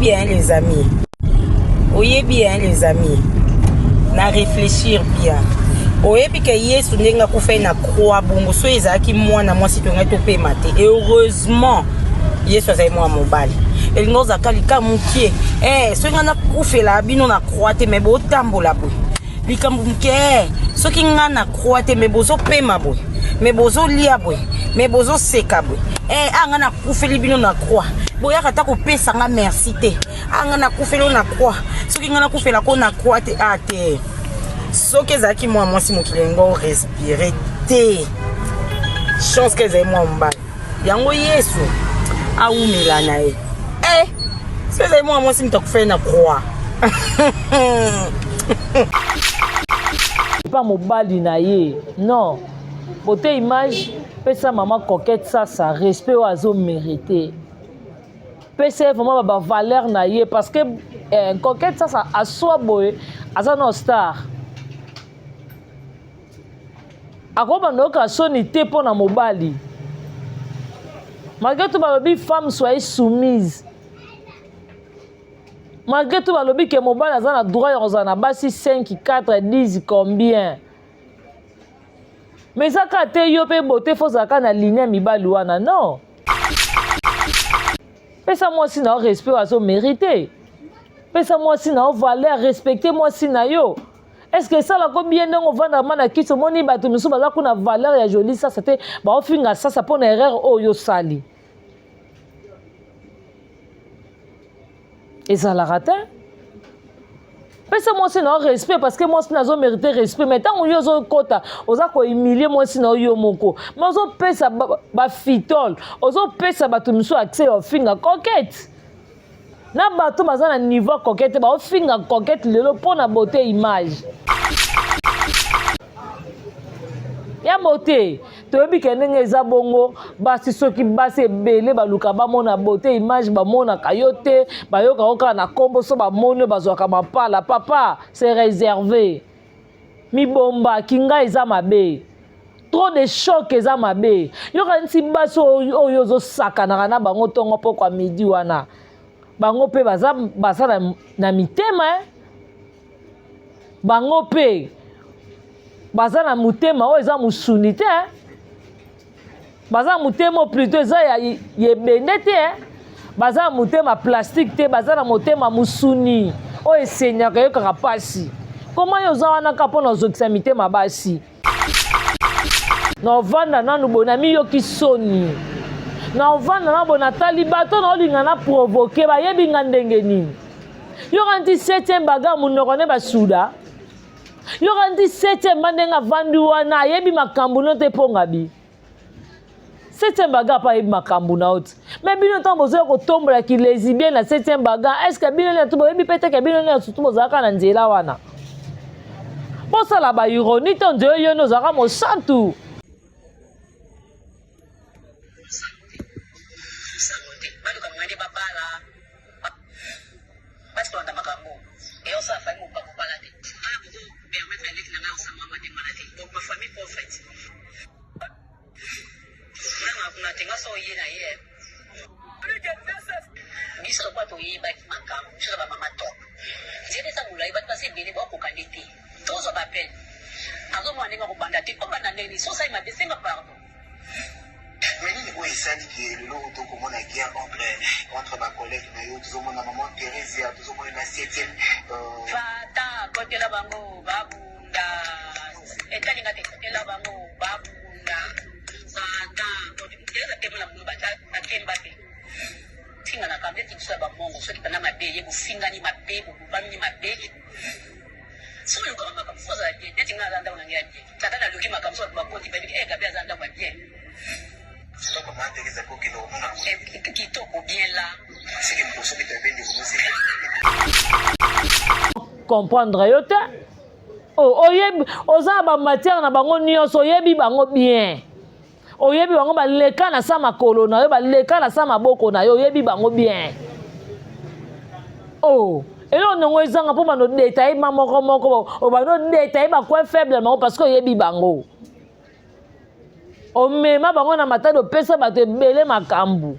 Oyebi hein les amis. Oyebi hein les amis. Na réfléchir bien. Oyebi ke Yesu ndenge akufaki na croix bongo so ezalaki mwana mwasi tongai topema te. Et heureusement Yesu azali mwana mobali. Elingi ozalaka lika mokie. Eh, soki ngai nakufela bino na croix te mais botambola boye. Likambo moke eh, soki ngai na croix te mais bozopema boye. Mais bozolia boye. Mais bozoseka boye. Eh, ah ngai nakufeli bino na croix. Boyaka ata kopesa nga merci te. Ah ngai nakufeli na croix. Soki ngai nakufela ko na croix te ah te. Soki ezalaki mwa mwasi mokili yango respire te. Chance ke ezali mwa mobali. Yango Yesu awumela na ye. Eh, soki ezali mwa mwasi moto akufeli na croix. Pa mobali na ye non bote image pesa mama coquette sasa respect oyo azo mérite pesa ye vraiment ba valeur na ye parce que eh, coquette sasa aswa boye aza no star akobanda oyoka soni te mpo na mobali malgré tout balobi femme soyez soumise malgré tout balobi ke mobali aza na droit ya kozala na basi 5 4 10 combien mais eza kaka te yo mpe bote fo ozala kaka na ligne ya mibali wana non pesa mwasi na yo respect oyo azo mérite pesa mwasi na yo valeur respecte mwasi na yo est ce que esalako bien ndenge ovandaka ma na kiti omoni bato mosusu baza kuna valeur ya joli sasa te baofinga sasa mpo na erreur oyo osali Ezalaka te. Pesa mwasi na yo respect parce que mwasi na azo mériter respect mais ntango yo ozokota oza kohumilie mwasi na yo yo moko mais ozopesa bafitole ozopesa bato mosusu accès ya ofinga coquette na bato baza na niveau ya coquette baofinga coquette lelo mpo na beauté image ya beauté toyebi ke ndenge eza bongo basi soki basi ebele baluka bamona beauté image bamonaka yo te bayokaka yo kaka na nkombo so bamoni yo bazwaka mampala papa c'est réservé mibomba kinga eza mabe trop de choc eza mabe yoka nti basi oyo ozosakanaka na bango ntongo pokwa midi wana bango mpe baza, baza na, na mitema eh? Bango pe baza na motema oyo eza mosuni te eh. Baza na motema oyo plutot eza ya ebende te eh. Baza na motema plastique te, baza na motema mosuni oyo esenyaka eyokaka mpasi. Koma yo oza wana kaka mpo na ozokisa mitema basi. Naovanda nanu boye namiyoki soni. Naovanda nanu boye natali bato naolinga na provoke bayebi nga ndenge nini. Yoka nti septième bagarre munoko ne basuda. Yoka nti septième ba ndenge avandi wana ayebi makambo no te mpo bi. Septième bagarre mpe ayebi makambo na yo te. Mais bino ntango bozoya kotombola ki lesbienne na septième bagarre est ce que bino nyonso boyebi mpe te ke bino nyonso tu bozalaka na nzela wana? Bosala ba ironie te ondire yo nde ozalaka mosantu. Biso lokola toyebaki makambo biso toza ba mama top nzela eza molayi bato baza ebele baokoka nde te tozwa ba appel azomona ndenge akobanda te obanda ndenge nini soki osali mabe senga pardon. Mais nini oyo esali ke lelo oyo tokomona guerre entre entre ba collègues na yo tozomona maman Theresia tozomona na septième euh... Fata kotela bango babunda etali nga te kotela bango babunda Fata kotela temo na bango bakemba te finganaka ndeti biso ya bamongo soki pena mabe ye bofingani mabe bobubamini mabe soki olukaka makambo fo ozala bien neti ngai aza ndako na ngai ya bien tata naluki makambo so bato bakoti bayebi e gabi aza ndako ya bien kitoko bien la comprendre yo te oh, oyebi oza na bamatière na bango nyonso oyebi bango bien oyebi bango baleka na sa makolo na yo baleka na sa maboko na yo oyebi bango bien oh eloko nongo ezanga mpo bando detaille ma moko moko obando detaille bacoin faible na bango parce que oyebi bango omema bango na matadi opesa bato ebele makambo.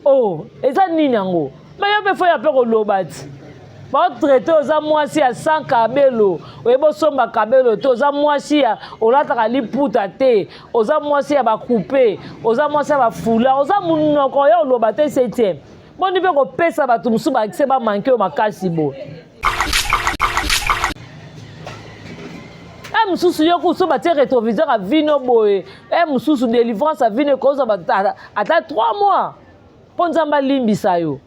Oh, eza nini yango? Mais yo mpe fo ya mpe koloba ti. Baotraite oza mwasi ya sans kabelo, oyebi osomba kabelo te, oza mwasi ya olataka liputa te, oza mwasi ya bakupe, oza mwasi ya bafula, oza monoko ya oloba te septième. Boni mpe kopesa bato mosusu baakse bamanke yo makasi boye. e mosusu yo kusu batie rétroviseur ya vino boye e mosusu délivrance ya vino ekozwa ata 3 mois mpo nzambe alimbisa yo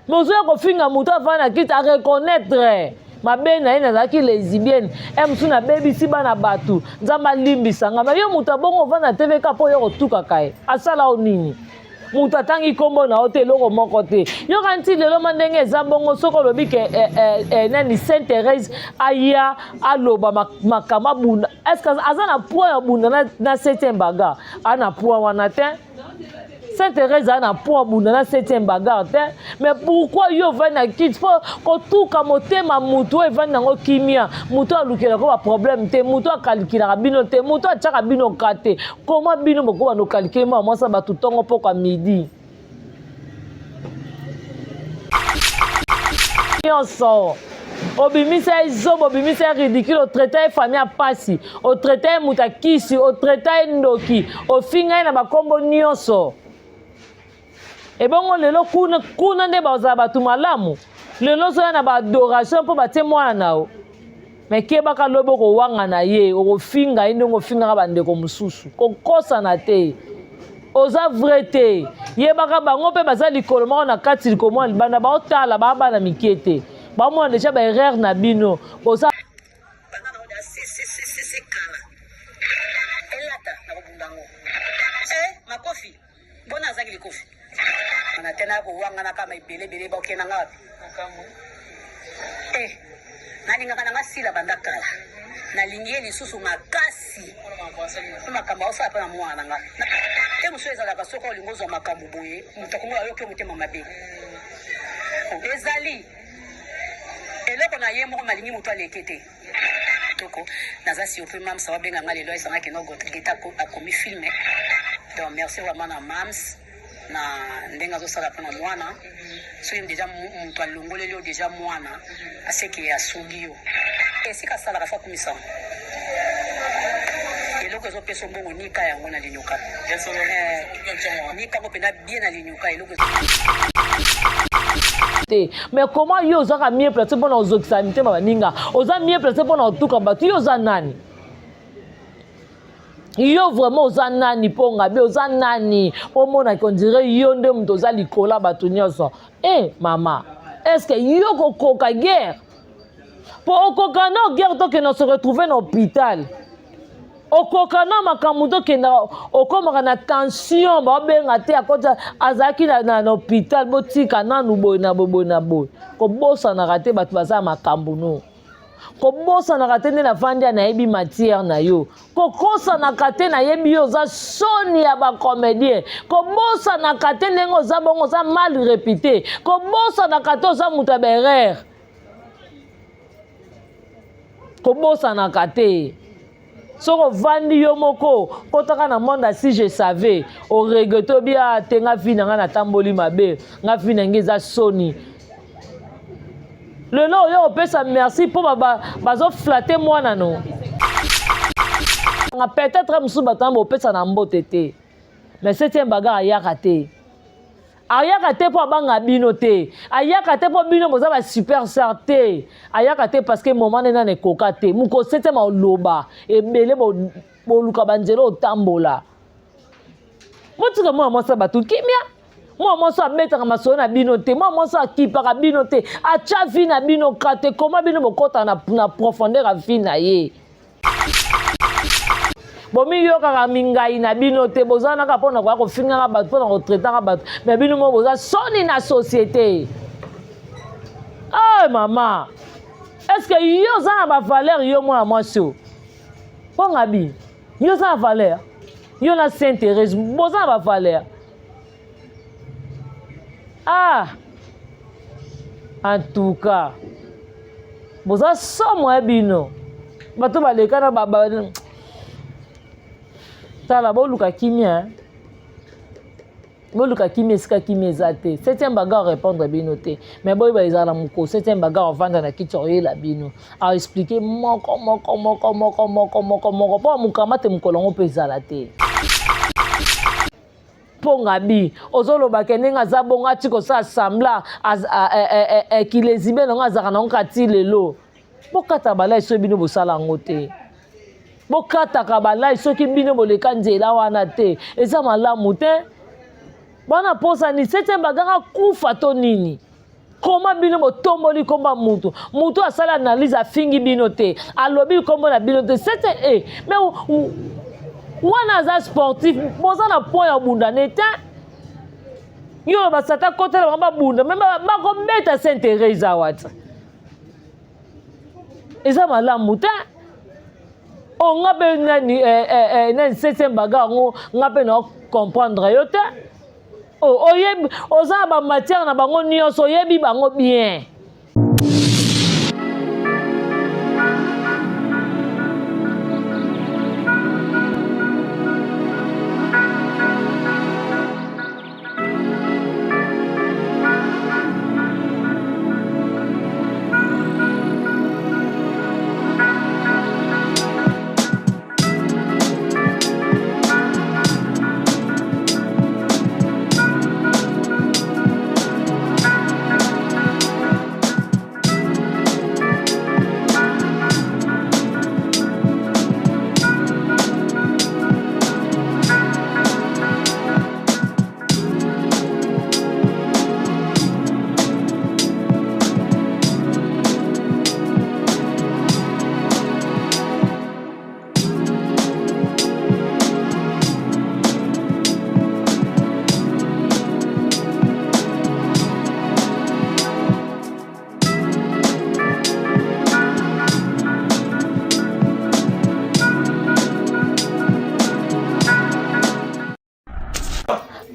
me ozoya kofinga moto avanda na kiti areconnaitre mabe na ye nazalaki lesbienne e mosusu nabebisi bana bato nzambe alimbisa nga me yo moto abongo ovanda na tvk mpo oyo kotukaka ye asala yo nini moto atangi nkombo na yo te eloko moko te yoka nti lelo ma ndenge eza bongo soki olobi ke eh, eh, eh, nani saint thérèse aya aloba makambo abunda est ce que aza na poids ya bunda na, na septième bagarre aza na poids wana te saint thérèse aza na poids abunda na septième bagarre te mais pourquoi yo ovandi na kiti mpo kotuka motema motu oyo evandi nango kimia motu alukelaka baproblème te motu akalikilaka bino te motu atiaka bino ka te koma bino bokoba nokalikile mwa mwasi ya bato ntongo pokwa midi nyonso obimisa ye zoba obimisa ye ridicule otraita ye famille ya mpasi otraita ye moto ya kisi otraita ye ndoki ofinga ye na bakombo nyonso Ebongo lelo kuna, kuna nde bazala bato malamu? Lelo ozoya na baadoration mpo batie mwana na yo, me kebaka lobi okowangana ye, okofinga ye ndenge ofingaka bandeko mosusu. Kokosana te, oza vrai te. Yebaka bango mpe baza likolo moko na kati, likolo moko na libanda, baotala baa bana mike te, baomona deja ba erreur na bino. Oza Banda na oda se se se se se kala elata nakobunda yango eh makofi Bona azangi likofi na te na kowangana kama ebele ebele bakokende na nga wapi eh nalingaka na nga sila banda kala nalingi ye lisusu makasi mpo makambo aosala mpo na mwana na nga te mosusu ezalaka soki olingi ozwa makambo boye moto akomi ayoki yo motema mabe ezali eloko na ye moko nalingi moto aleke te Kitoko naza surpris mams abenga nga lelo ayebisa nga ke no Geta akomi film donc merci vraiment na mams na ndenge azosala mpona mwana soki deja moto alongoleli yo deja mwana aseke asungi yo esika asalaka fa akumisa eloko ezopesa mbongo nika yango na linyoka eh, nika yango mpenza bien na linyoka eloko te mais comment yo ozaka mieux place mpona ozokisa mitema baninga oza mieux place mpona otuka bato yo oza nani yo vraiment oza nani mpo ngabi oza nani mpo omonaki ondire yo nde moto oza likolo ya bato nyonso e eh, mama est ce que yo kokoka guerre mpo okoka na guerre tokende se retrouver na hôpital okoka na makambo tokendaka okomaka na tension baobenga te akota azalaki na, na, na hôpital botika nanu boye na boye boye na boye kobosanaka te bato baza makambo no kobosanaka te nde navandi ya nayebi matière na yo kokosanaka te nayebi yo oza soni ya bacomédien kobosanaka te ndenge oza bongo oza mal répité kobosanaka te oza moto ya baerreur Kobosanaka te. Soki ovandi yo moko, kotaka na monde ya si je savais, o regrette obi ah te nga vie na nga natamboli mabe, nga vie na nga eza soni. Lelo oyo opesa merci mpo bazo flatter mwana no. Nga peut-être mosusu bato wana bopesa na mbote te. Mais septième bagarre ayaka te. Ayaka te po abanga bino te. Ayaka te po bino boza ba super star te. Ayaka te parce que moment nde nanu ekoka te. Mokolo septième oloba ebele boluka ba nzela otambola. Botika mwana mwasi ya bato kimia. Mwana mwasi abetaka masolo na bino te. Mwana mwasi akipaka bino te. Atya vie na bino ka te. Koma bino bokota na, na profondeur ya vie na ye. Bomiyokaka mingai na bino te, boza wana kaka mpona koya kofingaka bato, mpona kotraitaka bato, me bino moko boza soni na société. Hey, mama, est-ce que yo oza na bavaleur yo mwana mwasi oyo? Mpo ngabi, yo oza na valeur? Yo na Sainte Thérèse, boza na bavaleur? Ah! En tout cas, boza somo ya bino. Bato baleka na ba, ba tala boluka kimia. Boluka kimia esika kimia eza te. Septième bagarre répondre bino te. Mais boyeba ezala na mokolo septième bagarre ovanda na kiti oyela bino. A expliquer moko moko moko moko moko moko moko po mukamate mokolo yango mpe ezala te. Mpo ngabi ozoloba ke ndenge aza bongo ati kosala semblant e, e, e, kilezibe nango azalaka nango kati lelo. Bokata balai soki bino bosala yango te. Bokataka balai soki bino boleka nzela wana te. Eza malamu te. Bana posa ni septième bagarre akufa to nini? Koma bino botomboli kombo ya mutu. Mutu asali analyse afingi bino te. Alobi kombo na bino te. Septième eh mais wana aza sportif boza na point ya bunda ne te. Yo basata kotela bango babunda me bakobeta Saint Therese awa te. Eza malamu te. Oh nga mpe nani eh, eh, eh, nani septième bagarre yango nga mpe na comprendre yo te. Oh, oyebi oza na ba matière na bango nyonso oyebi bango bien.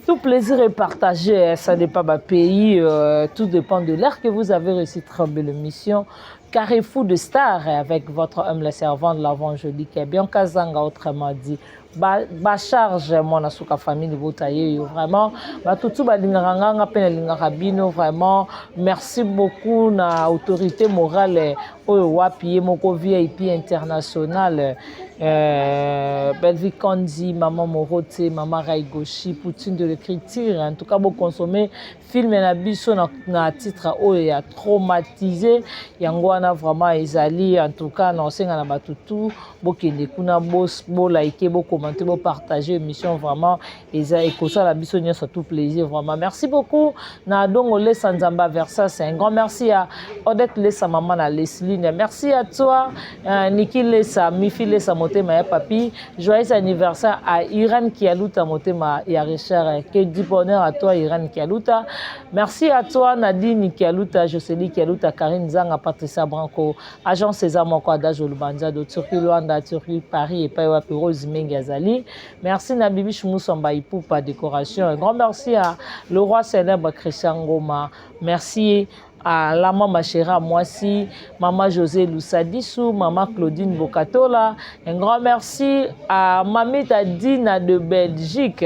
Tout plaisir est partagé, hein, ça dépend du pays, euh, tout dépend de l'heure que vous avez réussi très belle mission. Carrefour de stars avec votre humble servante, l'avangélique Bianca Zanga, autrement dit. Ba, charge mwana suka famille libota yeyo vraiment bato tu balingaka nga nga mpe nalingaka bino vraiment merci beaucoup na autorité morale oyo wapi ye moko vip international euh, Bellevue Kanzi maman Morote maman Rai Goshi Poutine de l'écriture en tout cas boconsommer film na biso na, na titre oyo ya traumatise yango wana vraiment ezali en tout cas na osenga na bato tout bokende kuna bolike bokommente bopartage émission vraiment eza ekosala biso nyonso tout plaisir vraiment merci beaucoup na dongo lesa nzamba versas un grand merci à Odette lesa mama na Lesline merci à toi euh, Niki lesa Mifi lesa motema ya papi Joyeux anniversaire à Irène Kialuta Motema ya Richard. Que du bonheur à toi Irène Kialuta. Merci à toi Nadine Kialuta, Jocely Kialuta, Karine Zanga, Patricia Branco, agent César Moko Adage Olubanza de Turquie Luanda, Turquie Paris et Païwa Rose Mengi Azali. Merci na Bibiche Moussamba Ipupa décoration. Un grand merci à le roi célèbre Christian Ngoma. Merci à la mama Chera Mwasi, maman José Lusadisu, maman Claudine Bokatola. Un grand merci à Mamita Dina de Belgique.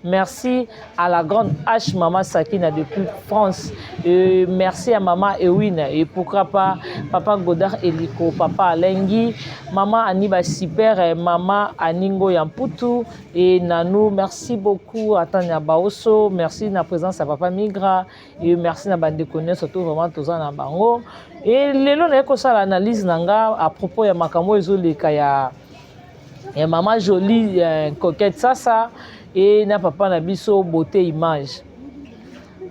Merci à la grande H, maman Sakina depuis France. Et merci à maman Ewin et pourquoi pas papa Godard Eliko, papa Alengi, maman Aniba Super, maman Aningo Yamputu et Nanou. Merci beaucoup à Tania Baoso. Merci de la présence à papa Migra. Et merci na bandeko nyonso to vraiment toza na bango. Et lelo naye kosala analyse na nga à propos ya makambo ezoleka ya ya mama Jolie euh, Coquette Sasa et na papa na biso beauté image.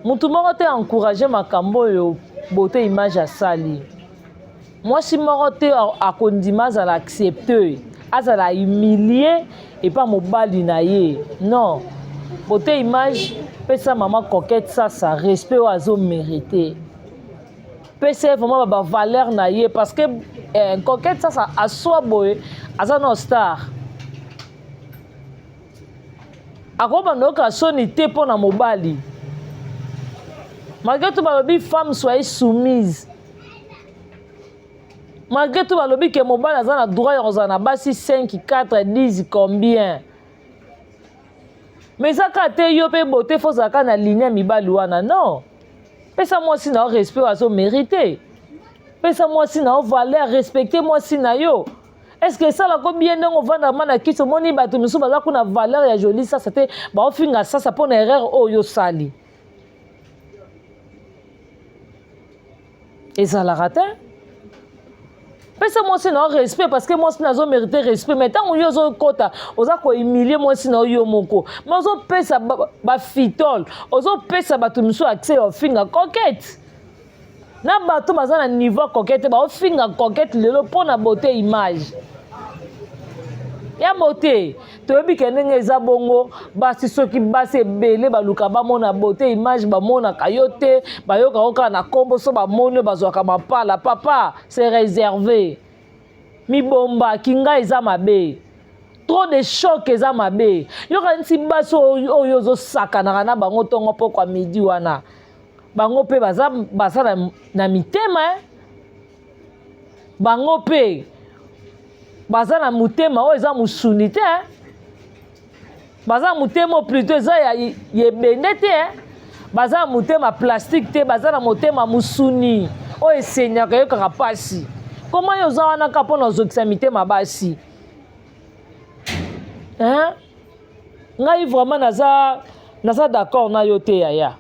Mutu moko te encourager makambo oyo beauté image asali. Mwasi moko te akondima azala accepte, azala humilie epa mobali na ye. Non. Beauté image pesa mama Coquette Sasa respect oyo azo merite. Pesa ye vraiment ba valeur na ye parce que eh, Coquette Sasa aswa boye aza no star. Akobanda oyoka soni te mpo na mobali. Malgré tout balobi femme soyez soumise. Malgré tout balobi ke mobali aza na droit ya kozala na basi 5 4 10 combien. Mais eza kaka te yo mpe beauté fo ozala kaka na ligne ya mibali wana non. Pesa mwasi na yo respect oyo azo merite. Pesa mwasi na yo valeur, respecte mwasi na yo. Est-ce que esalako bien ndenge ovanda ma na kiti omoni bato misusu baza kuna valeur ya jolie sasa te baofinga sasa mpo na erreur oyo osali ezalaka te pesa mwasi na yo respect parce que mwasi na azo mérite respect mais ntango yo ozokɔta oza kohumilie mwasi na yo yo moko mais ozopesa bafitole ozopesa bato mosusu accès ya ofinga coquette na bato baza na niveau ya coquette baofinga coquette lelo mpo na beauté image ya beauté toyebi ke ndenge eza bongo basi soki basi ebele baluka bamona beauté image bamonaka yo te bayokaka kaka na nkombo so bamoni oyo bazwaka mapala papa c'est réservé mibomba kinga eza mabe trop de choc eza mabe yoka nti basi oyo ozosakanaka na bango ntongo pokwa midi wana bango mpe baza, baza na, na mitema eh? bango mpe baza na motema oyo eza mosuni te eh? baza na motema oyo plutôt eza ya, ya ebende te eh? baza na motema plastique te baza na motema mosuni oyo esenyaka eyokaka mpasi koma yo oza wana kaka mpo na ozokisa mitema basi hein? Ngai vraiment naza naza d'accord na yo te yaya.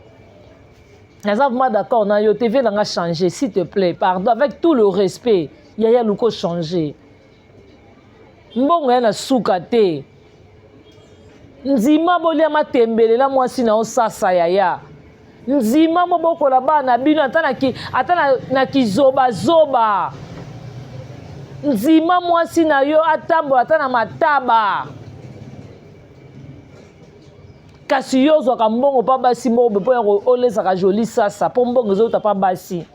Naza vraiment d'accord na yo te vie nanga changer s'il te plaît pardon avec tout le respect yaya luko changer. Mbongo ya na suka te. Ndima bolia matembele na mwasi na yo sasa yaya. Ndima bobokola bana na bino ata na ki, ata na, na kizobazoba. Ndima mwasi na yo atambola ata na mataba. Kasi yo ozwaka mbongo mpa basi moko boye mpo ya olesaka joli sasa mpo mbongo ezouta mpa basi.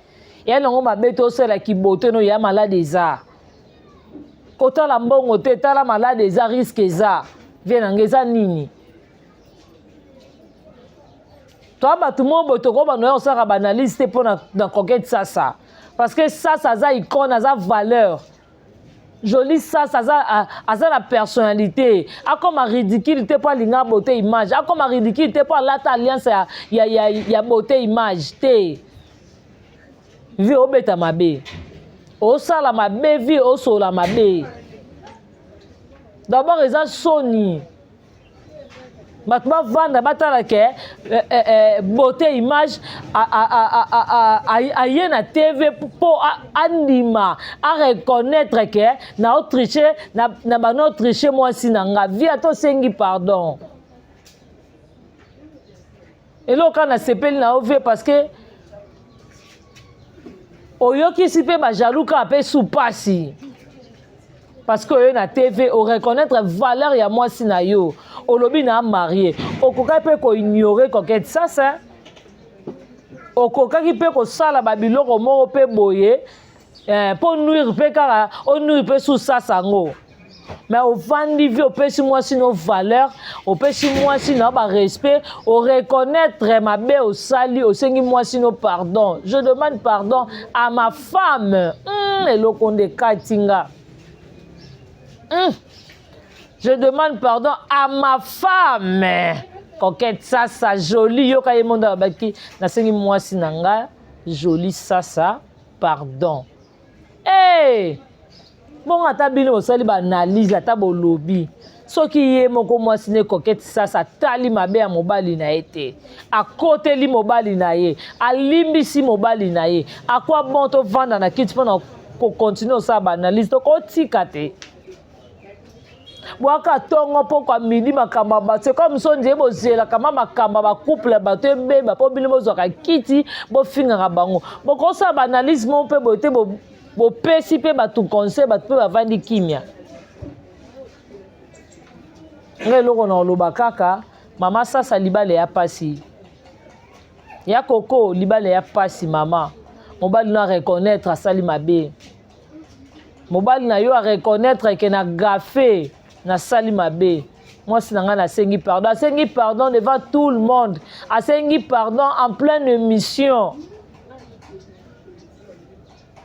Ya nango mabe te osala kibote no ya malade eza. Kotala mbongo te, tala malade eza, risque eza. Vie na nga eza nini? Toa bato moko boye tokoba noya kosalaka baanalyse te mpo na, na coquette sasa parce que sasa aza icone aza valeur joli sasa aza, aza na personnalité akoma ridicule te mpo alinga beauté image akoma ridicule te mpo alata alliance ya, ya, ya, ya beauté image te vie obeta mabe osala mabe vie osola mabe d'abord eza soni bato bavanda batala ke eh, eh, eh, beauté image aye na tv mpo andima areconnaitre ke na otriche na, na bano otriche mwasi na nga vie ata osengi pardon eloko kaka nasepeli na yo vie parce que oyokisi mpe bajaloux kaka mpe su pasi parce que oye na tv oreconnaitre valeur ya mwasi na yo olobi na marie okokaki mpe koignore coquette sasa okokaki mpe kosala babiloko moko mpe boye eh, mpo nuire mpe kaka onuire mpe su sasa yango mais ovandi vie opesi mwasi no valeur opesi mwasi na barespect oreconnaitre mabe osali osengi mwasi no pardon je demande pardon à ma femme mm, eloko nde ekati nga mm. je demande pardon à ma femme coquette sasa jolie yoka ye mondo alobaki nasengi mwasi na nga jolie sasa pardon hey! Eh! Bongo ata bino bosali ba analyse ata bolobi soki ye moko mwasi ne coquette sasa atali mabe ya mobali na ye te akoteli mobali na ye alimbisi mobali na ye akwa bon tovanda na kiti mpona kokontinue osala ba analyse tokotika te bwaka tongo pokwa midi makambo ya bato comme so ndie bozelaka ma makambo ya bacouple ya bato ebeba mpo bino bozwaka kiti bofingaka bango bokosala baanalyse moko mpe boye te bopesi mpe bato conseil bato mpe bavandi kimia ngai eloko na oloba kaka mama sasa libala ya pasi ya koko libala ya pasi mama mobali no areconnaitre asali mabe mobali na yo areconnaitre ke na gafe nasali mabe mwasi na ngai nasengi pardon asengi pardon devant tout le monde asengi pardon en pleine émission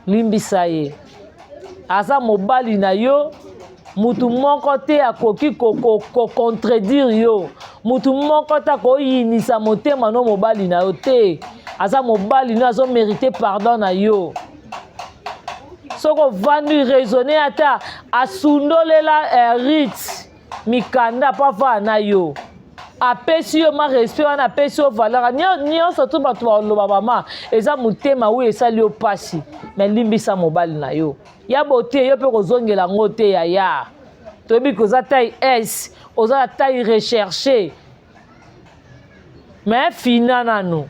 limbisa ye aza mobali na yo. Mutu moko te akoki kocontredire ko, ko yo. Mutu moko te akoyinisa motema no mobali na yo te. Aza mobali no azo merite pardon na yo. Soki ovandi raisonne ata asundolela eh, Ritz mikanda mpo avanda na yo apesi yo ma respect wana apesi yo valeur nyonso tu bato baloba mama eza motema oyo esali yo mpasi me limbisa mobali na yo ya bote yo mpe kozongela yango te yaya toyebi koza taille s oza na taille recherche me fina nanu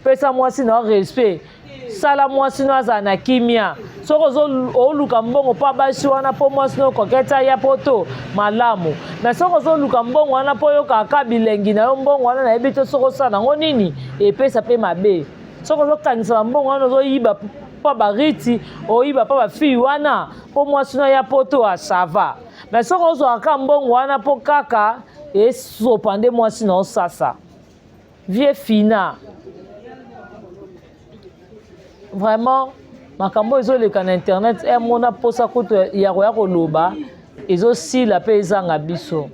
pesa mwasi na yo respect sala mwasi no azala na kimia soki oluka mbongo mpo basi wana mpo mwasi no koketi aya poto malamu me soki ozoluka mbongo wana mpo oyokaka ka bilengi na yo mbongo wana nayebi te soki osala yango nini epesa mpe mabe soki ozokanisa bambongo wana ozoyiba mpo bariti oyiba mpo bafille wana mpo mwasi no aya poto asava me soki ozwaka ka mbongo wana mpo kaka esopa nde mwasi na osasa vie fina vraiment makambo ezoleka na internet emona eh, mposa kutu ya koya koloba ezosila mpe ezanga biso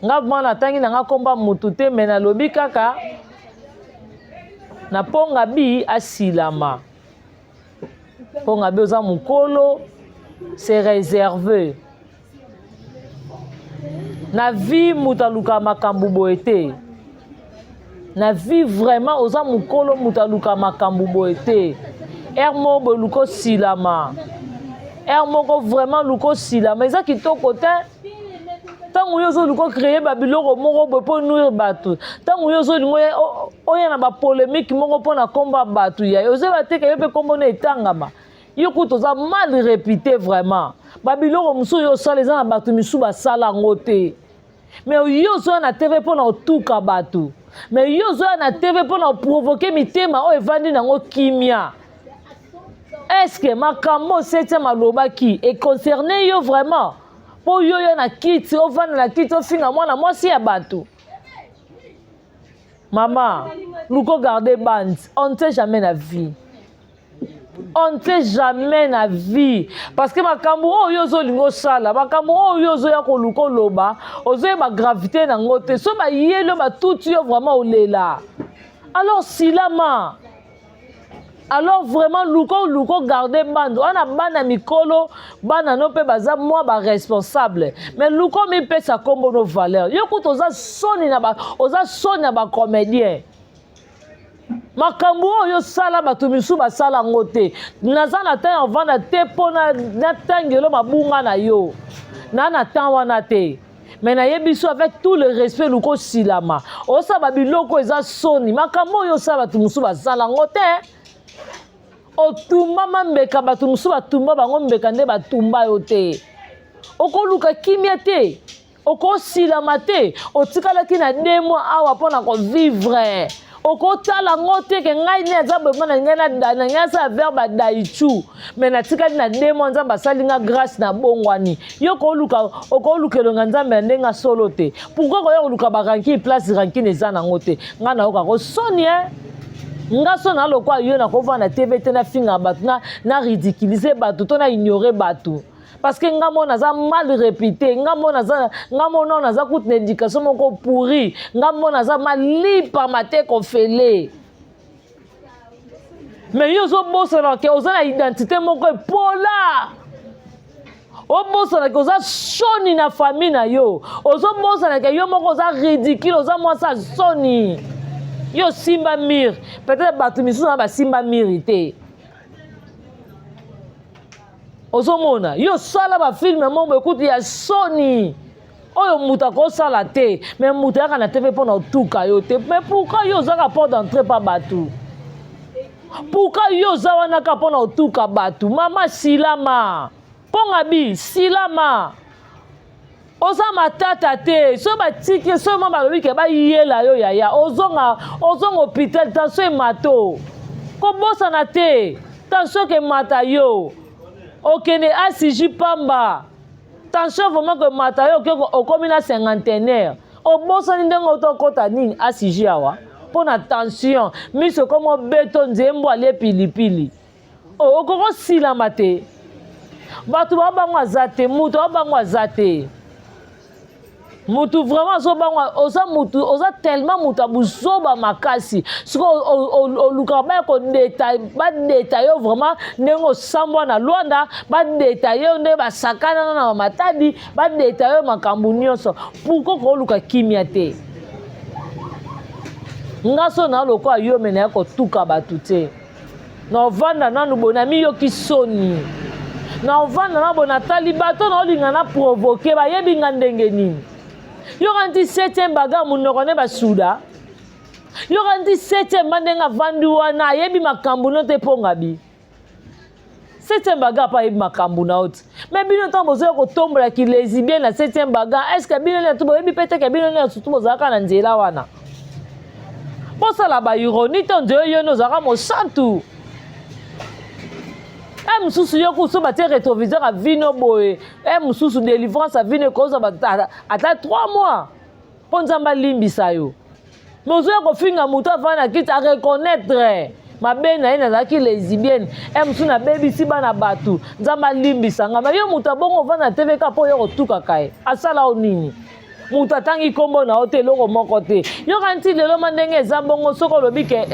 nga mwana atangi na nga komba mutu te me nalobi kaka na ponga bi asilama ponga bi oza mokolo c'est réservé na vie moto alukaka makambo boye te na vie vraiment oza mokolo moto aluka makambo boye te heure moko boye luka osilama heure moko vraiment luka osilama eza kitoko te ntango yo ozoluka ocreye babiloko moko boye mpo nuire bato ntango yo ozolinga oya na bapolemike moko mpo na nkombo ya bato ya ozoyeba te ke yo mpe nkombo na etangama yo kutu oza mal repute vraiment babiloko mosusu yo osala eza na bato misusu basala yango te mais yo ozoya na tv mpo na otuka bato mais yo ozoya na tv mpo na oprovoke mitema oyo evandi nango kimia estce makambo septième alobaki econcerne yo vraiment mpo yo yo na kiti ovanda na kiti ofinga mwana mwasi ya bato mama luko garde bande on ne sait jamais na vie on ne sait jamais na vie parce que makambo oyo ozolinga osala makambo oyo ozoya koluka oloba ozoyeba gravité na yango te so bayeli yo batuti yo vraiment olela alors silama alors vraiment luka oluka ogarde bande wana bana mikolo bana no mpe baza mwa baresponsable mais luka omipesa nkombo no valeur yo kutu oza soni na ba, oza soni na bacomédien makambo oyo osala bato misusu basala yango te naza na temps ya ovanda te mpo natangelo mabunga na yo na na temps wana te me nayebi so avec tout le respect luka osilama osala babiloko eza soni makambo oyo osala bato mosusu basala yango te otumbama mbeka bato mosusu batumba bango mbeka nde batumba yo te okoluka kimia te okosilama te otikalaki na de mois awa mpo na kovivre okotala ngo te ke ngai nde aza boye na ngai na ngai asala verbe adaichu me natikali na de mois nzambe asali nga grâce na bongwani yo okoluka okoluka elonga nzambe na ndenge solo te pourkui koya koluka barankine place rankine eza nango te ngai nayoka ko soni e nga so na lokwa yo nakovanda tv te nafinga bato na, na ridiculize bato to na ignore bato parce que nga moko naza mal réputé nga moko naza nga moko nao naza kutu na éducation moko pourri nga moko naza malipa mate kofele mais yo ozobosana ke oza na identité moko epola obosana ke oza soni na famille na yo ozobosana ke yo moko oza ridicule oza mwasi ya soni yo osimba mire peut-être bato misusu na basimba mire te ozomona yo osala bafilme moko ekuti ya soni oyo moto akosala te me moto ayaka na tv mpo na otuka yo te me pourkui yo ozaka porte d'entrée mpa bato pourkui yo oza wana kaka mpo na otuka bato mama silama mpo ngabi silama oza matata te soki batiki soki mwa balobi ke bayela yo yaya ozonga ozonga hôpital tension emato kobosana te tension kemata yo okende asiji pamba tension vraiment kemata yo oke okomi na cinquantenaire obosani ndenge otokota nini asiji awa mpo na tension miso ekomi obeto nzembo alie pilipili Oh, okoki osilama te. Bato babango aza te, moto abango aza te. Mutu vraiment azobanga, oza mutu, oza tellement mutu ya buzoba makasi. Siko olukaka baya kodeta, badeta yo vraiment ndenge osambwa na Luanda, badeta yo nde basakana na Matadi, badeta yo makambo nyonso. Pourquoi koluka kimia te? Nga so na lokola yo me naya kotuka bato te. Naovanda nanu boye namiyoki soni. Naovanda na boye natali bato naolinga na provoke bayebi nga ndenge nini. Yoka nti septième bagarre monoko nde basuda. Yoka nti septième ba ndenge avandi wana ayebi makambo no te mpo ngabi. Septième bagarre mpe ayebi makambo na yo te. Mais bino ntango bozoya kotombola kilesbienne na septième bagarre, est-ce que bino nyonso boyebi mpe te ke bino nyonso tu bozalaka na nzela wana? Bosala ba ironie te nzela yo nde ozalaka mosantu. E mosusu yo kusu batie rétroviseur ya vino boye, e mosusu délivrance ya vino ekozwa ata 3 mois mpo Nzambe alimbisa yo. Mais ozoya kofinga moto avanda na kiti a reconnaître mabe na ye, nazalaki lesbienne, e mosusu nabebisi bana bato, Nzambe alimbisa nga. Mais yo moto abongo ovanda na TV kaka mpo oya kotukaka ye, asala yo nini? Moto atangi nkombo na yo te, eloko moko te. Yoka nti lelo ma ndenge eza bongo, soki olobi ke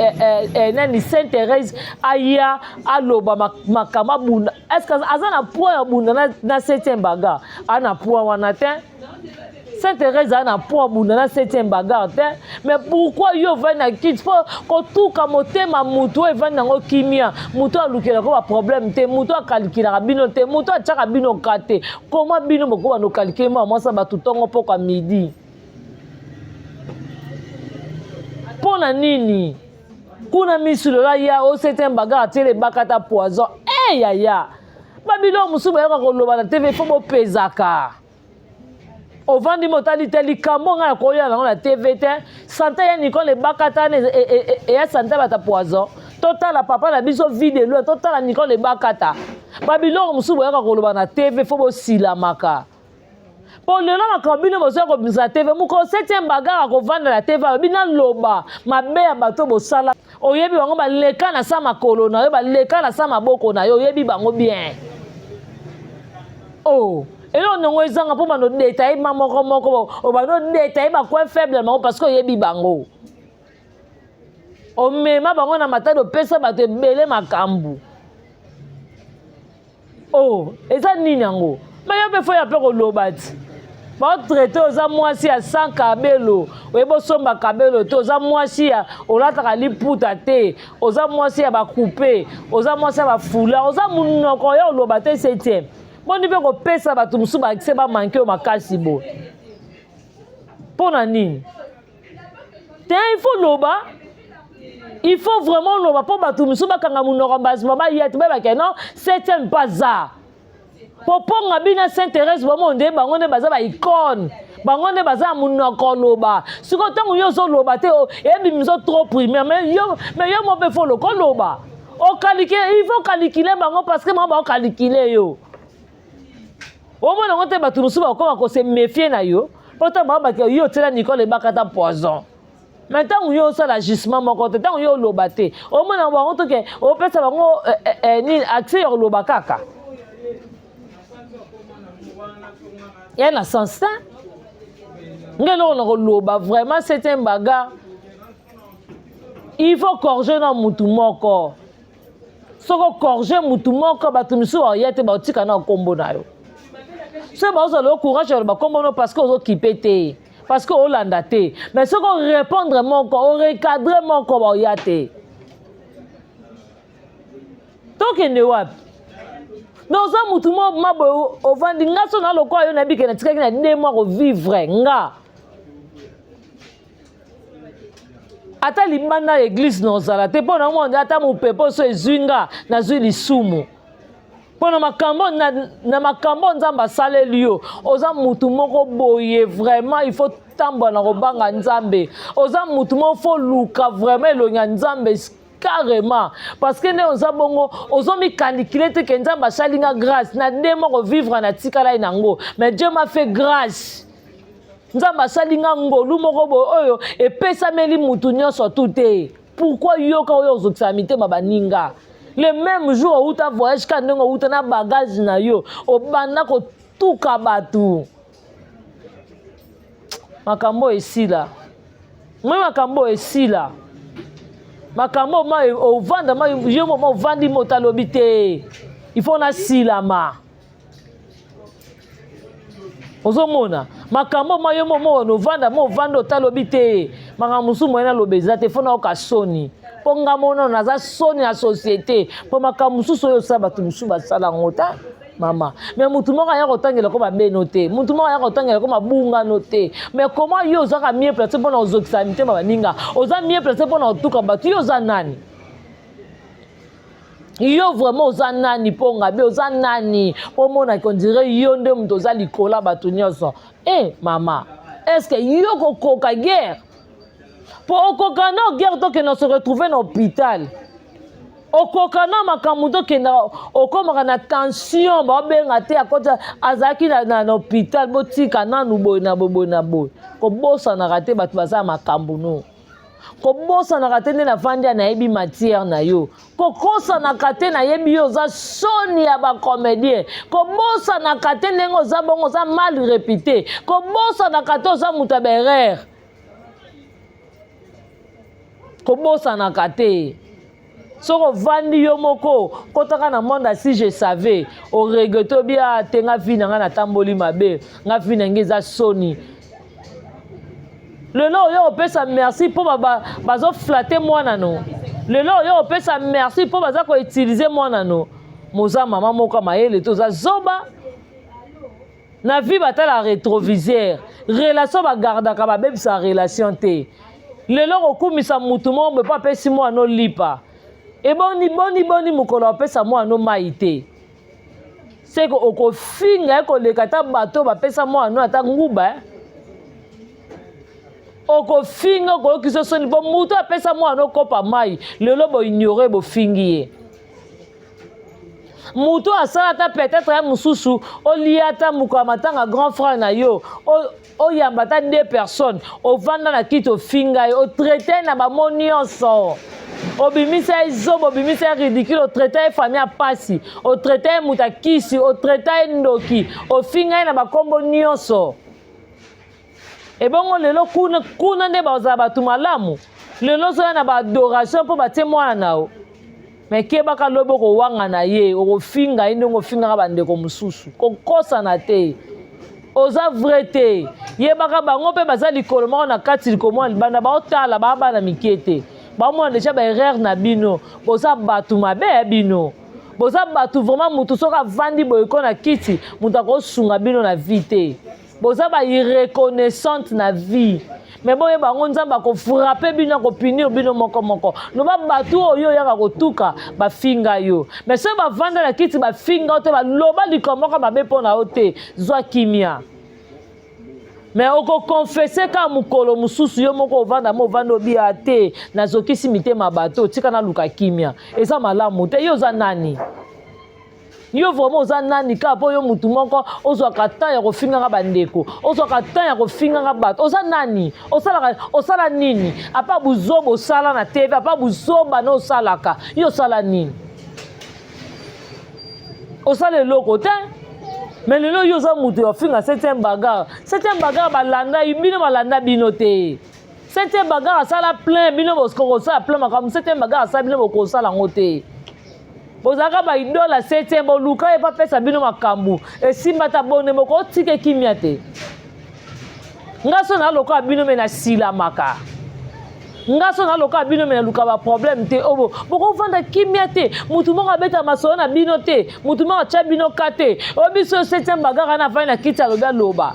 nani Sainte Thérèse aya aloba makambo abunda, est-ce que aza na poids ya bunda na septième bagarre? Aza na poids wana te. Sainte Thérèse aza na poids bunda na septième bagarre te. Mais pourquoi yo ovandi na kiti mpo kotuka motema motu oyo evandi nango kimia, motu alukelaka ba problème te, motu akalikilaka bino te, motu atiaka bino ka te. Koma bino bokoba nokalikile mwa mwasi ya bato ntongo pokwa midi mpo na nini? Kuna misu lelo aya o septième bagarre atiele ebakata poison. E yaya, babiloko mosusu bayoka koloba na TV fo bopezaka. Ovandi motali te likambo ngai nakoya nango na TV te. Sante ya Nicole ebakata na eya sante bata poison. Totala papa na biso vide loin, totala Nicole ebakata. Babiloko mosusu boyaka koloba na TV fo bosilamaka. Po lelo makambo bino bozoya kobimisa na TV, mokolo septième bagarre akovanda na TV alobi naloba mabe ya bato bosala. Oyebi bango baleka na sa makolo na yo, baleka na sa maboko na yo, oyebi bango bien. Oh, eloko nongo ezanga mpo bando detaille ma moko moko, obando detaille ba coin faible bango parce que oyebi bango. Omema bango na matadi, opesa bato ebele makambo. Oh, eza nini yango? Mais yo mpe fo ya mpe koloba ti. Baotraite oza mwasi ya sans kabelo, oyebi osomba kabelo te, oza mwasi ya olataka liputa te, oza mwasi ya bakupe, oza mwasi ya bafula, oza monoko ya oloba te septième. Boni mpe kopesa bato mosusu ba accès ba manque yo makasi boye. Mpo na nini? Te, il faut loba. Il faut vraiment loba mpo bato mosusu bakanga monoko mbazima baya te, bayebake non, septième mpe aza. Poponga bina Sainte Thérèse bango nde bango nde baza ba icône, bango nde baza na monoko loba. Sikoyo ntango yo ozoloba te, ebimi zo trop primaire, mais yo, mais yo mo mpe fo lokoloba. Okalikile, il faut calculer bango parce que bango baokalikile yo. Omona yango te bato mosusu bakoma ko se méfier na yo mpo ntango bango bake yo otiela Nicole ebakata poison. Mais ntango yo osala agissement moko te, ntango yo oloba te, omona bango toke opesa bango nini accès ya koloba kaka. Ya na sens te. Ngai eloko na koloba vraiment c'est un bagarre. Il faut corriger na mutu moko. Soki ocorriger mutu moko, bato misusu bakoya te, bakotika na kombo na yo. Soki bazozala yo courage ya koloba kombo na yo parce que ozokipe te, parce que olanda te. Mais soki orépondre moko, orecadre moko, bakoya te. Tokende wapi? Mais oza mutu moko maboye ovandi nga so na lokola yo nayebi ke natikaki na 2 mois kovivre nga. Ata libanda ya église na ozala te mpo na mona ata mopepe so ezwi nga nazwi lisumu. Mpo na makambo na, na makambo Nzambe asaleli yo, oza mutu moko boye vraiment il faut tambola na kobanga Nzambe. Oza mutu moko faut luka vraiment elongi ya Nzambe carrément parce que nde oza bongo ozomikalikile te ke Nzambe asali nga grâce na 2 mois kovivre na tikala ye nango, mais Dieu m'a fait grâce. Nzambe asali nga ngolu moko boye oyo epesameli mutu nyonso tu te. Pourquoi yoka oyo ozokisaka mitema baninga? Le même jour outa voyage ka ndenge outa na bagage na yo obanda kotuka bato. Makambo esila. Moi makambo esila. Makambo ma ovanda ma yo moma ovandi moto alobi te. Il faut nasilama. Ozomona makambo ma yo momo ovanda mo ovanda otalobi te. Makambo mosusu moye naloba eza te fo nayoka soni. Mpo nga mono naza soni ya société. Mpo makambo mosusu oyo osala bato mosusu basala yango ta. Mama, mais mutu moko aya kotangela ko babeno te, mutu moko aya kotangela ko mabungano te. Mais comment yo ozaka mieux placé mpona kozokisa mitema baninga, oza mieux placé mpona kotuka bato, yo oza nani? Yo vraiment oza nani mpo ngabi oza nani mpo omona qu'on dirait yo nde moto oza likolo ya bato nyonso. Eh mama, est-ce que yo kokoka guerre? Mpo okoka na guerre tokende se retrouver na hôpital. Okoka na makambo tokenda okomaka na tension baobenga te akota azalaki na, na, na hôpital botika nanu boye na boye boye na boye. Kobosanaka te bato baza makambo no. Kobosanaka te nde navandi ya nayebi matière na yo. Kokosanaka te nayebi yo oza soni ya ba comédien. Kobosanaka te ndenge oza bongo oza mal réputé. Kobosanaka te oza moto ya ba erreur. Kobosanaka te. Soki ovandi yo moko kotaka na monde si je savais o regrette bia te nga vie na nga natamboli mabe nga vie na nga eza soni. Lelo oyo opesa merci mpo bazo flatter mwana no. Lelo oyo opesa merci mpo baza ko utiliser mwana no. Moza mama moko mayele to za zoba. Na vie batala rétroviseur. Relation ba gardaka ba bebisa relation te. Lelo kokumisa mutu moko boye mpo apesi mwana no lipa. Eboni boni boni mokolo apesa mwana no mai te. Seko okofinga ye koleka ata bato bapesa mwana no ata nguba. Okofinga okoyokisa soni mpo mutu apesa mwana no kopa mai lelo bo ignore bofingi ye. Mutu asala ata peut-être ya mosusu olia ata mokolo ya matanga grand frère na yo oyamba ata deux personnes ovanda na kiti ofinga ye otraite na bamo nyonso obimisa ye zoba obimisa ye ridicule otraite ye famille ya pasi otraite ye moto ya kisi otraite ye ndoki ofinga ye na bakombo nyonso. Ebongo lelo kuna, kuna nde bazala bato malamu lelo ozoya na baadoration mpo batie mwana na yo me kebaka lobi okowanga na ye okofinga ye ndenge ofingaka bandeko mosusu kokosana te oza vrai te yebaka bango mpe baza likolo moko na kati likolo moko na libanda baotala baa bana mike te baomona deja baerreur na bino boza bato mabe ya bino boza bato vraiment motu soki avandi boye ko na kiti moto akosunga bino na vie te boza ba irreconnaissante na vie mais boyeba yango nzambe akofrape bino akopunir bino moko moko loba bato oyo oyaka kotuka bafinga yo mais soki bavanda na kiti bafinga yo te baloba likambo moko mabe mpo na yo te zwa kimia mais okokonfese kaka mokolo mosusu yo moko ovanda mo ovanda obiya te nazokisi mitema bato tika naluka kimia eza malamu te yo oza nani yo vraiment oza nani kaka mpo yo mutu moko ozwaka temps ya kofingaka bandeko ozwaka temps ya kofingaka bato oza nani osalaka osala nini apa buzoba osala na tv apa buzoba na osalaka yo osala nini osala eloko te mais lelo yo oza mutu ya kofinga septième bagarre septième bagarre balanda bino balanda bino te septième bagarre asala plein bino bokosala plein makambo septième bagarre asala bino bokosala yango te bozalaka ba idole ya septième boluka ye bapesa bino makambo esimba ata bone moko otike kimia te nga so na lokola bino me nasilamaka nga so na lokola bino me naluka baproblème te obo bokovanda kimia te motu moko abeta masolo na bino te motu moko atya bino ka te oyo biso septième bagaka na afandi na kiti alobi aloba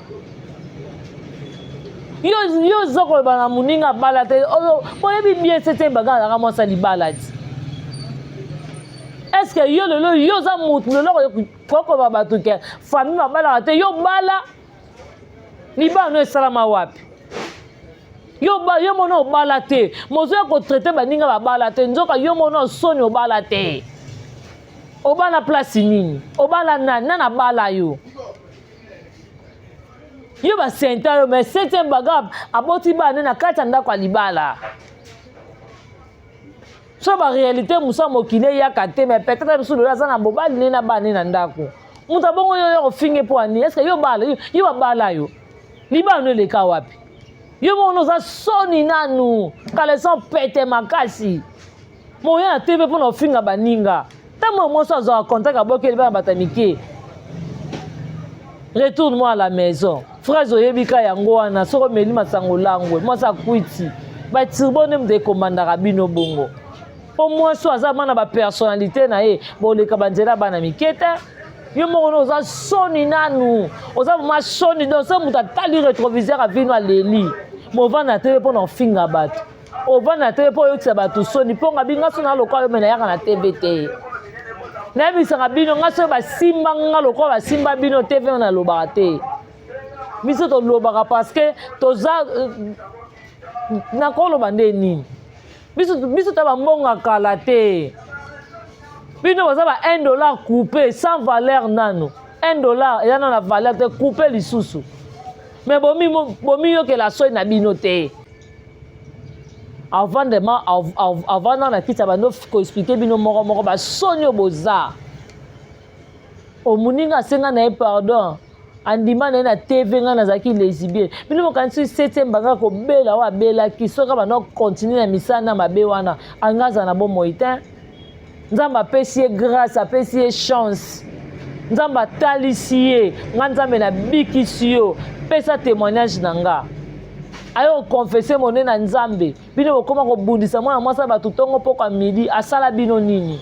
yo yo oza koloba na moninga abala te oyo boyebi bien septième bagaka azalaka mwasi ya libala ti est ce que yo lelo yo oza motu lelo kokoba bato ke famille babalaka te yo bala libala no esalama wapi yo ba yo mona obala te mozo ya kotraite baninga babala te nzoka yo mona osoni obala te obala place nini obala nani nani abala yo yo basenta yo mais septième bagarre aboti bana na kati ya ndako ya libala. So ba réalité mosusu ya mokili eyaka te, mais peut-être mosusu lelo aza na mobali ne na bana ne na ndako. Moto abongo yo yo kofinge mpo ani? Est-ce yo bala yo babala yo libala no eleka wapi? Yo moko oza soni nanu, caleçon pete makasi, moya na tv mpona kofinga baninga. Ntango mwasi azwaka contact, abokeli bana bato ya mike. Retourne moi à la maison. Phrase oyebi ka yango wana. Soki omeli masango langwe, mwasi akwiti batirbo nde moto ekomandaka bino bongo, mpo mwasi oyo aza mana bapersonnalité na ye, boleka banzela bana mike te. Yo moko no oza soni nanu, oza vraiment soni. Donc so moto atali rétroviseur avino aleli, movanda tv mpo na ofinga bato, ovanda tv mpo oyokisa bato soni. Mpo nga binga so na lokola yo, me nayaka na tv te. Nayebisaka bino, nga soki basimba nga lokola basimba bino, tv nalobaka te. Biso tolobaka parce que toza nakoloba nde nini? Biso, biso ta bambongo kala te. Bino baza ba 1 $ coupé sans valeur nano. 1 $ eza nano na valeur te, coupé lisusu. Mais bomiyokela soni na bino te. Avant dema avant na kiti ya bando koexpliquer bino moko moko basoni oyo boza. Omoninga asenga na ye pardon, andima na ye na tv: ngai nazalaki lesbienne. Bino mokanisi septième banga kobela oyo abelaki, soki banda continue na misala na mabe wana, anga azala na bomoi te. Nzambe apesi ye grâce, apesi ye chance. Nzambe atalisi ye: nga Nzambe nabikisi yo, pesa témoignage na nga. Aye koconfesser mone na Nzambe. Bino bokóma kobundisa mwana mwasi ya bato ntongo pokwa midi. Asala bino nini?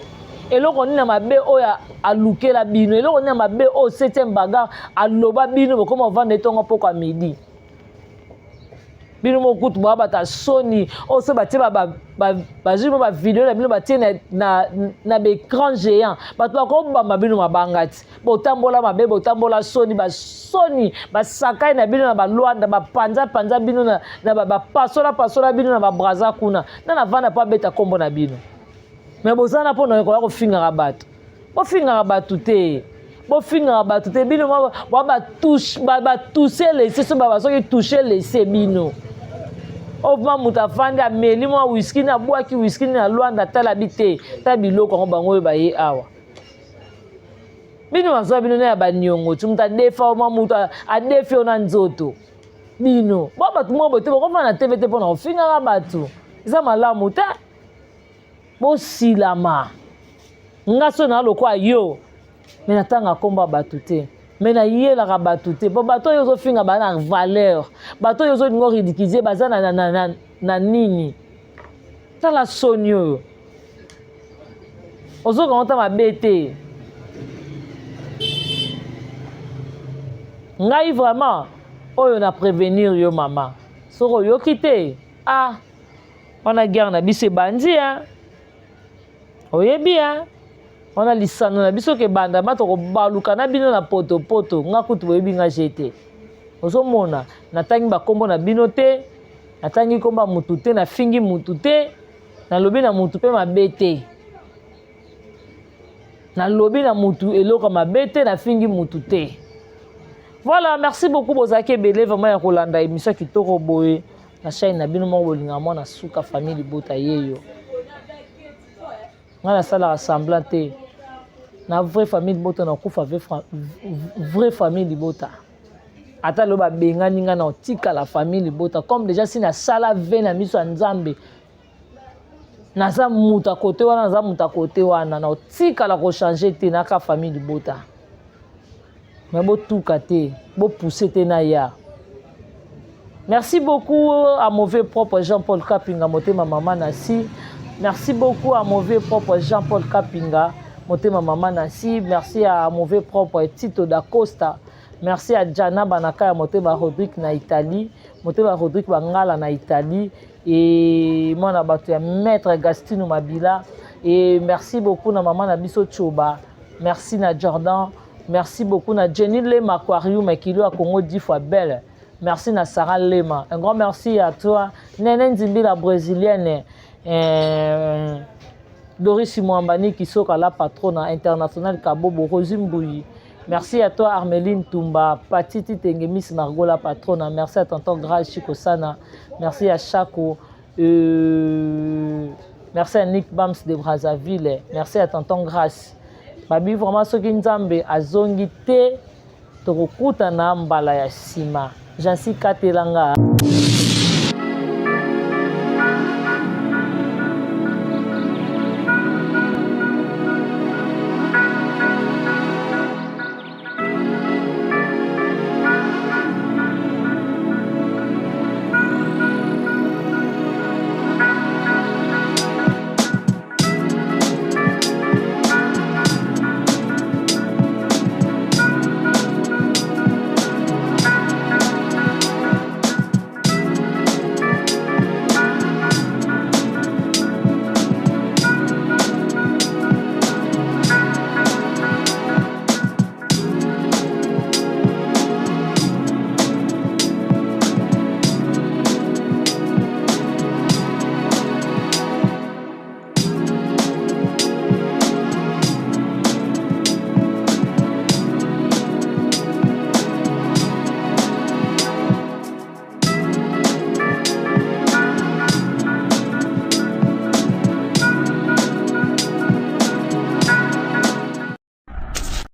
Eloko nini na mabe oyo alukela bino? Eloko nini na mabe oyo septième bagarre aloba bino bokóma kovanda etongo pokwa midi? Bino mokutu boya bato ya soni oyo so batie, bazwi mo bavideo na bino, batie na baécran géant, bato bakobamba bino mabanga ti botambola mabe, botambola soni, basoni basakai na bino na balwanda, bapanzapanza bino na bapasola pasola bino na babraza kuna na navanda mpo abeta nkombo na bino. Me boza na mpo na koya kofingaka bato. Bofingaka bato te, bofingaka bato te. Bino bwa batouche lese, so soki touche lese bino ovma. Moto afandi, ameli mwa whisky, na abwaki whisky na Lwanda, tala bi te, tala biloko yango bango oyo baye awa. Bino bazwa bino na ya baniongo ti moto adefa mwa, moto adefi yo na nzoto. Bino bwa bato moko boye te, bokofanda na tv te mpona kofingaka bato, eza malamu te. Bosilama. Nga so na lokwa yo, me natanga nkombo ya bato te, me nayelaka bato te, mpo bato oyo ozofinga baza na valeur, bato oyo ozolinga oridiculiser baza na nini? Tala soni oyo ozokango ta mabe te. Ngai vraiment oyo na prévenir yo mama, soki oyoki te, ah, wana guerre na biso ebandi. Oyebi wana lisano na biso kebanda ma, tokobaluka na bino na potopoto. Nga kutu boyebi nga je te. Ozomona natangi bakombo na bino te, natangi nkombo ya mutu te, nafingi mutu te, nalobi na mutu mpe mabe te, nalobi na mutu eloko mabe te, nafingi mutu te. Voilà, merci beaucoup. Bozalaki ebele vraiment ya kolanda émission kitoko boye na chaîne na bino moko bolingaka, mwana suka famille libota yeyo. Ngai nasalaka semblant te na vraie famille libota, nakufa vraie famille libota. Ata lelo babengani ngai, na otikala famille libota. Comme déjà si nasala ve na miso ya Nzambe, naza moto akote wana, naza moto akote wana, na otikala kochanger te, naka famille libota. Me botuka te, bopousse te na ya. Merci beaucoup à mauvais propre Jean-Paul Kapinga, motema mama Nasi. Merci beaucoup à mauvais propre Jean-Paul Kapinga, motema mama Nasi. Merci à mauvais propre Tito da Costa. Merci à Jana Banaka ya motema Rodrigue na Italie, motema Rodrigue Bangala na Italie et mwana bato ya maître Gastino Mabila. Et merci beaucoup na mama na biso Choba. Merci na Jordan. Merci beaucoup na Jenny Lema Aquarium Kilo à Congo 10 fois belle. Merci na Sarah Lema. Un grand merci à toi. Nene Nzimbi la brésilienne. Doris Mwambani Kisoka la patronne internationale Kabobo Rosie Mbouyi. Merci à toi Armeline Tumba, Patiti Tenge Miss Margot la patronne. Merci à tonton Grace Chikosana. Merci à Chako. Merci à Nick Bams de Brazzaville. Merci à Tonton Grace. Babi vraiment soki Nzambe azongi te tokokutana mbala ya sima. Jansi katelanga.